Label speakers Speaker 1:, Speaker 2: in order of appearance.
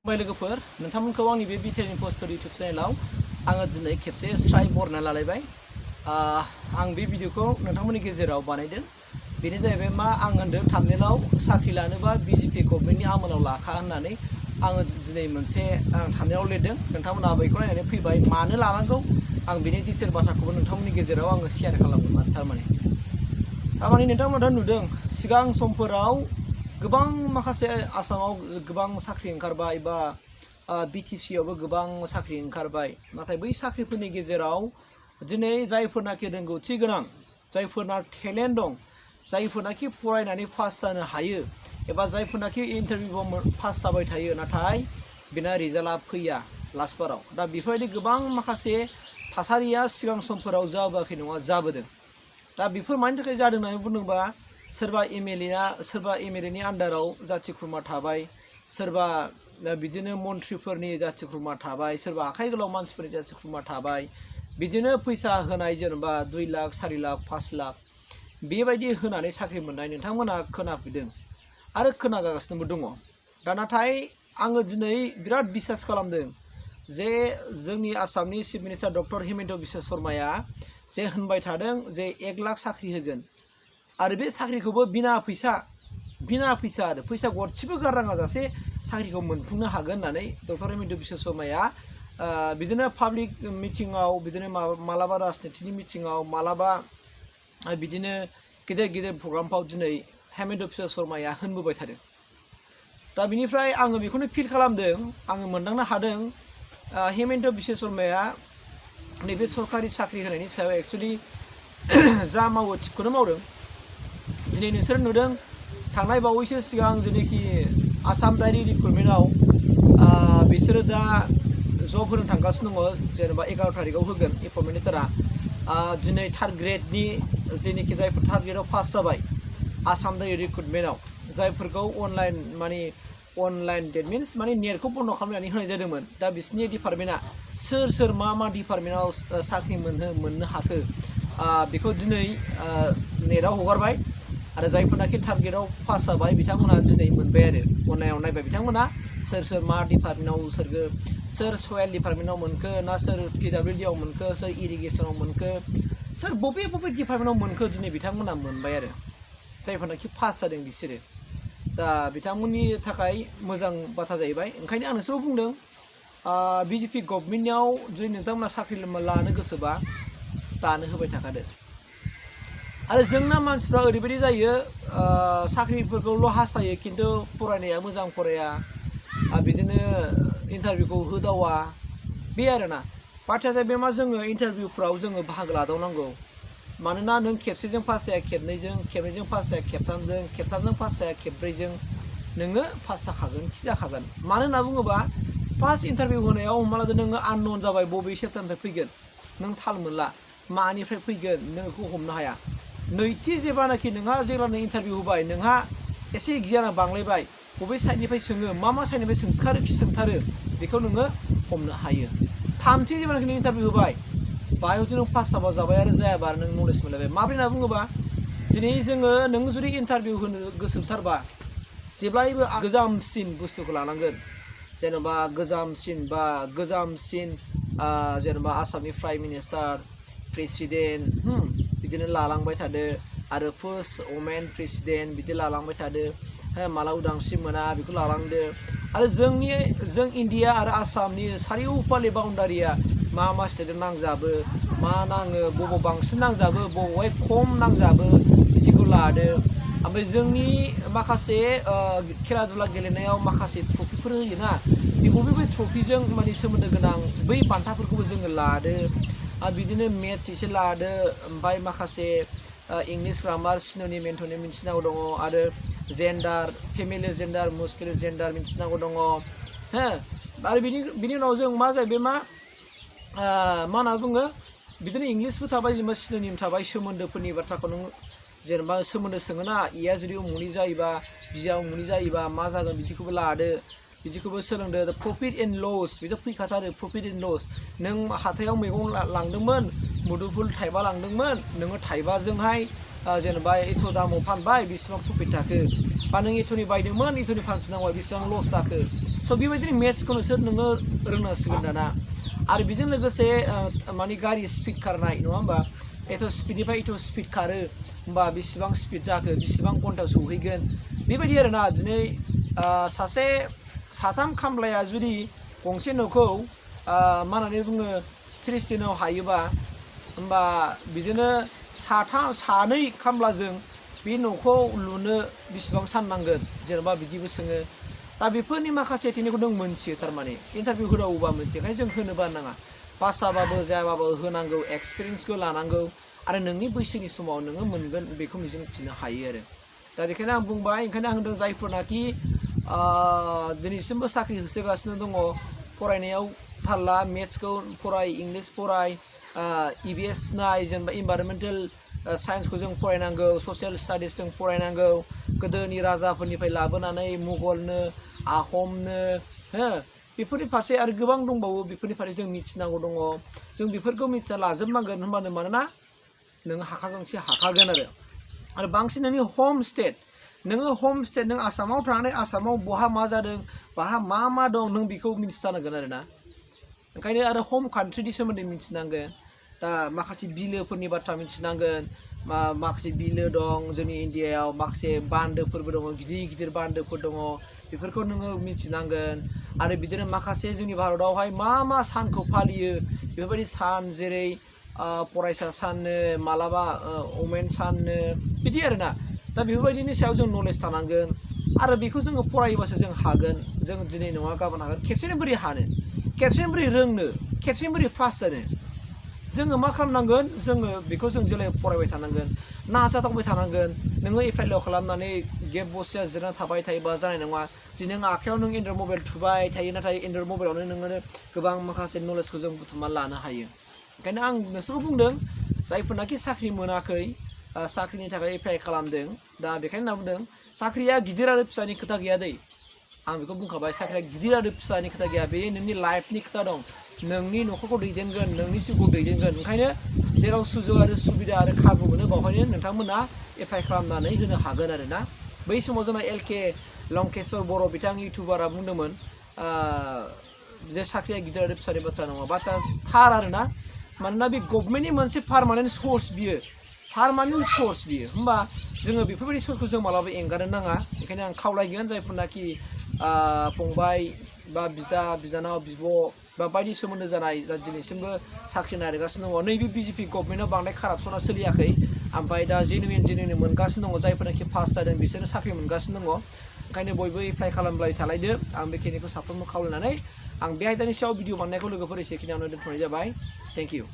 Speaker 1: लोगोफोर नोंथांमोनखौ आंनि बे Btrinfostudio YouTube चेनेलाव आङो दिनै खेबसे स्राय बरना लालायबाय। आं बे भिडिअखौ नोंथांमोननि गेजेराव बानायदों। बेनो जाहैबाय मा आं होनदों थाम्बनेलाव साख्रि लानोबा BJP गभर्नमेन्टनि आमोलाव लाखा होननानै आङो दिनै मोनसे थाम्बनेलाव लिरदों। नोंथांमोना बेखौ नायनानै फैबाय मानो लानांगौ आं बेनि डिटेल बाथ्राखौबो नोंथांमोननि गेजेराव आङो शेयार खालामगोन। थारमाने नोंथांमोना नुदों सिगां समफोराव गोबां माखासे आसामाव गोबां साख्रि ओंखारबाय बा BTC आवबो गोबां साख्रि ओंखारबाय। नाथाय बै साख्रिफोरनि गेजेराव दिनै जायफोरनाखि रोंगौथि गोनां, जायफोरना टेलेन्ट दं, जायफोरनाखि फरायनानै पास जानो हायो एबा जायफोरनाखि इन्टारभिउआव पास जाबाय थायो नाथाय बिना रिजाल्टआ फैया लास्ट बाराव। दा बेफोरबायदि गोबां माखासे थासारिया सिगां समफोराव जाबोआखै नङा जाबोदों। दा बेफोर मानि थाखाय जादों होननानै बुंदोंबा सोरबा MLA नि आन्दाराव जाथि खुरमा थाबाय, सोरबा बिदिनो मन्थ्रिफोरनि जाथि खुरमा थाबाय, सोरबा आखाइ गोलाव मानसिफोरनि जाथि खुरमा थाबाय, बिदिनो फैसा होनाय जेनेबा 2 लाख 4 लाख 5 लाख बेबायदि होनानै साख्रि मोननाय नोंथांमोना खोनाफैदों आरो खोनागासिनोबो दङ। दा नाथाय आङो दिनै बिराद बिसास खालामदों जे जोंनि आसामनि chief minister doctor Himanta Biswa शर्माया जे होनबाय थादों जे 1 लाख साख्रि होगोन आरो बे साख्रिखौबो बिना फैसा आरो फैसा गरसेबो गारनाङा जासे साख्रिखौ मोनफुंनो हागोन होननानै डक्टर हिमन्त बिश्व शर्माया बिदिनो पाब्लिक मिटिङाव, बिदिनो मालाबा राजनितिनि मिटिङाव, मालाबा बिदिनो गेदेर प्रग्रामफ्राव दिनै हिमन्त बिश्व शर्माया होनबोबाय थादों। दा बिनिफ्राय आङो बेखौनो फिल खालामदों, आङो मोनदांनो हादों हिमन्त बिश्व शर्माया नैबे सरकारि साख्रि होनायनि सायाव एक्चुअलि जा मावो थिगखौनो मावदों। दिनै नोंसोर नुदों थांनाय बावैसो सिगां जेनोखि आसाम दाइरि रिक्रुटमेन्टआव बिसोरो दा जब होनो थांगासिनो दङ, जेनेबा 11 तारिखआव होगोन एपइन्टमेन्ट लेटारा। दिनै 3rd ग्रेडनि जेनोखि जायफोर 3rd ग्रेडआव पास जाबाय आसाम दाइरि रिक्रुटमेन्टआव, जायफोरखौ अनलाइन डेट मिन्स माने नेटखौ बन्द खालामनानै होनाय जादोंमोन। दा बिसोरनि डिपार्टमेन्टआ सोर मा डिपार्टमेन्टआव साख्रि मोननो हाखो बेखौ दिनै नेटआव हगारबाय आरो जायफोरनाखि 3rd ग्रेडआव पास जाबाय बिथांमोना दिनै मोनबाय आरो अनलाइनाव नायबाय बिथांमोना सोर मा डिपार्टमेन्टआव सोर सयेल डिपार्टमेन्टआव मोनखो ना सोर PWD आव मोनखो, सोर इरिगेसनाव मोनखो, सोर बबे डिपार्टमेन्टआव मोनखो दिनै बिथांमोना मोनबाय आरो जायफोरनाखि पास जादों बिसोरो। दा बिथांमोननि थाखाय मोजां बाथ्रा जाहैबाय। ओंखायनो आं नोंसोरबो बुंदों BJP गभर्नमेन्टआव जुदि नोंथांमोना साख्रि लानो गोसोबा दानो होबाय थाखादो। आरो जोंना मानसिफ्रा ओरैबायदि जायो साख्रिफोरखौल' हास्थायो खिन्थु फरायनाया मोजां फराया, बिदिनो इन्टारभिउखौ होदावा बे आरोना। बाथ्राया जाहैबाय मा जोङो इन्टारभिउफ्राव जोङो बाहागो लादावनांगौ। मानोना नों खेबसेजों पास जाया खेबनैजों पास जाया खेबथामजों पास जाया खेबब्रैजों नोङो पास जाखागोन खि जाखागोन। मानो होनना बुङोबा फार्स्ट इन्टारभिउ होनायाव हमना लादो नोङो आननन जाबाय बबे सेक्टरनिफ्राय फैगोन नों थाल मोनला, मानिफ्राय फैगोन नों बेखौ हमनो हाया। नैथि जेब्लानाखि नोंहा जेब्लानो इन्टारभिउ होबाय नोंहा एसे गियाना बांलायबाय, बबे साइडनिफ्राय सोङो, मा साइडनिफ्राय सोंथारो बेखौ नोङो हमनो हायो। थामथि जेब्लानाखि नों इन्टारभिउ होबाय बाहाय हयथ' नों पास जाबा जाबाय आरो जायाबा नों नलेज मोनलायबाय। माबोरै होनना बुङोबा दिनै नों जुदि इन्टारभिउ होनो गोसोथारबा जेब्लायबो गोजामसिन बुस्थुखौ लानांगोन। जेनेबा गोजामसिन जेनेबा आसामनि प्राइम मिनिस्टार, प्रेसिडेन्ट बिदिनो लालांबाय थादो आरो फार्स्ट वमेन प्रेसिडेन्ट बिदि लालांबाय थादो। माला उदांस्रि मोना बेखौ लालांदो। आरो जों इन्डिया आरो आसामनि सारिय'फाले बाउण्डारिया मा स्टेटजों नांजाबो, मा नाङो, बबाव बांसिन नांजाबो बबावहाय खम नांजाबो बिदिखौ लादो। ओमफ्राय जोंनि माखासे खेला दुला गेलेनायाव माखासे ट्रफिफोर होयोना, बबे ट्रफिजों माने सोमोन्दो गोनां बै बान्थाफोरखौबो जोङो लादो। आरो बिदिनो मेथ्स एसे लादो, ओमफ्राय माखासे इंलिश ग्रामार सिन'निम एन्ट'निम मिथिनांगौ दङ, आरो जेन्डार, फेमिलियर जेन्डार, मस्कुलार जेन्डार मिथिनांगौ दङ। आरो बिनि उनाव जों मा जाहैबाय मा होनना बुङो बिदिनो इंलिशबो थाबाय, जेनेबा सिन'निम थाबाय, सोमोन्दोफोरनि बाथ्राखौ नों जेनेबा सोमोन्दो सोङोना इया जुदि उमुनि जायोबा बिया उमुनि जायोबा मा जागोन बिदिखौबो लादो, बिदिखौबो सोलोंदो। प्रफिट एन्ड लस बेथ' फैखाथारो, प्रफिट एन्ड लस। नों हाथायाव मैगं लांदोंमोन, मुदुफुल थाइबा लांदोंमोन, नोङो थाइबाजोंहाय जेनेबा एथ' दामाव फानबाय बेसेबां प्रफिट थाखो, बा नों एथ'नि बायदोंमोन एथ'नि फानफिननांबाय बेसेबां लस जाखो। स' स' बेबायदिनो मेथ्सखौ नोंसोर नोङो रोंनांसिगोन दाना आरो बेजों लोगोसे माने गारि स्पिड खारनाय नङा होमबा एथ' स्पिडनिफ्राय एथ' स्पिड खारो होमबा बेसेबां स्पिड जाखो बेसेबां घन्टायाव सौहैगोन बेबायदि आरोना दिनै सासे साथाम खामलाया जुदि गंसे न'खौ मा होननानै बुङो 30 दिनाव हायोबा होमबा बिदिनो सानै खामलाजों बे न'खौ लुनो बेसेबां सान नांगोन जेनेबा बिदिबो सोङो दा बेफोरनि माखासे टेकनिकखौ नों मोनथियो थारमाने इन्टारभिउ होदावोबा मोनथियो ओंखायनो जों होनोबा नाङा पास जाबाबो जायाबाबो होनांगौ एक्सपिरियेन्सखौ लानांगौ आरो नोंनि बैसोनि समाव नोङो मोनगोन बेखौ मिजिंथिनो हायो आरो दा बेखायनो आं बुंबाय ओंखायनो आं होनदों जायफोरनाखि दिनैसिमबो साख्रि होसोगासिनो दङ फरायनायाव थारला मेथ्सखौ फराय इंलिस फराय EVS नाय जेनेबा इनभाइरमेन्टेल साइन्सखौ जों फरायनांगौ ससियेल स्टाडिस जों फरायनांगौ गोदोनि राजाफोरनिफ्राय लाबोनानै मुगलनो आहमनो हो बेफोरनि फारसे आरो गोबां दंबावो बेफोरनि फारसे जों मिथिनांगौ दङ जों बेफोरखौ मिथिना लाजोबनांगोन होनबानो मानोना नों हाखागोनसे हाखागोन आरो बांसिन नोंनि होम स्टेट नों आसामाव थानानै आसामाव बहा मा जादों बहा मा दं नों बेखौ मिथिथारनांगोन आरोना ओंखायनो आरो होम कान्ट्रिनि सोमोन्दै मिथिनांगोन दा माखासे बिलोफोरनि बाथ्रा मिथिनांगोन माखासे बिलो दं जोंनि इन्डियायाव माखासे बान्दोफोरबो दङ गिदिर बान्दोफोर दङ बेफोरखौ नोङो मिथिनांगोन आरो बिदिनो माखासे जोंनि भारतआवहाय मा सानखौ फालियो बेफोरबायदि सान जेरै फरायसा साननो मालाबा वमेन साननो बिदि आरोना दा बेफोरबायदिनि सायाव जों नलेज थानांगोन आरो बेखौ जोङो फरायोबासो जों हागोन जों दिनै नङा गाबोन हागोन खेबसेनो बोरै हानो खेबसेनो बोरै रोंनो खेबसेनो बोरै पास जानो जोङो मा खालामनांगोन जोङो बेखौ जों जेब्लायबो फरायबाय थानांगोन नाजादावबाय थानांगोन नोङो एप्लाइल' खालामनानै गेप बसिया जिरायना थाबाय थायोबा जानाय नङा दिनै नों आखायाव नों एन्ड्रइड मबाइल थुबाय थायो नाथाय एन्ड्रइड मबाइलावनो नोङो गोबां माखासे नलेजखौ जों बुथुमना लानो हायो ओंखायनो आं नोंसोरखौ बुंदों जायफोरनाखि साख्रि मोनाखै साख्रिनि थाखाय एप्लाइ खालामदों दा बेखायनो होनना बुंदों साख्रिया गिदिर आरो फिसानि खोथा गैया दै आं बेखौ बुंखाबाय साख्रिया गिदिर आरो फिसानि खोथा गैया बे नोंनि लाइफनि खोथा दं नोंनि न'खरखौ दैदेनगोन नोंनि जिउखौ दैदेनगोन ओंखायनो जेराव सुजुग आरो सुबिदा आरो खाबु मोनो बावहायनो नोंथांमोना एप्लाइ खालामनानै होनो हागोन आरोना बै समाव जोंना LK लंकेश्वर बर' बिथां इउटुबारा बुंदोंमोन जे साख्रिया गिदिर आरो फिसानि बाथ्रा नङा बाथ्रा थार आरोना मानोना बे गभर्नमेन्टनि मोनसे पार्मानेन्ट सर्स बियो होमबा जोङो बेफोरबायदि सर्सखौ जों मालाबा एंगारनो नाङा ओंखायनो आं खावलायगोन जायफोरनाखि फंबाय बा बिदा बिनानाव बिब' बा बायदि सोमोन्दो जानाय दिनैसिमबो साख्रि नागिरगासिनो दङ नैबे BJP गभर्नमेन्टआव बांद्राय कारापसना सोलियाखै ओमफ्राय दा जेनुइन मोनगासिनो दङ जायफोरनाखि पास जादों बिसोरो साख्रि मोनगासिनो दङ ओंखायनो बयबो एप्लाइ खालामबाय थालायदो आं बेखिनिखौ साफ्रोमबो खावलायनानै आं बे आयदानि सायाव भिडिअ बानायनायखौ लोगोफोर एसेखिनियावनो दोनथ'नाय जाबाय थेंक इउ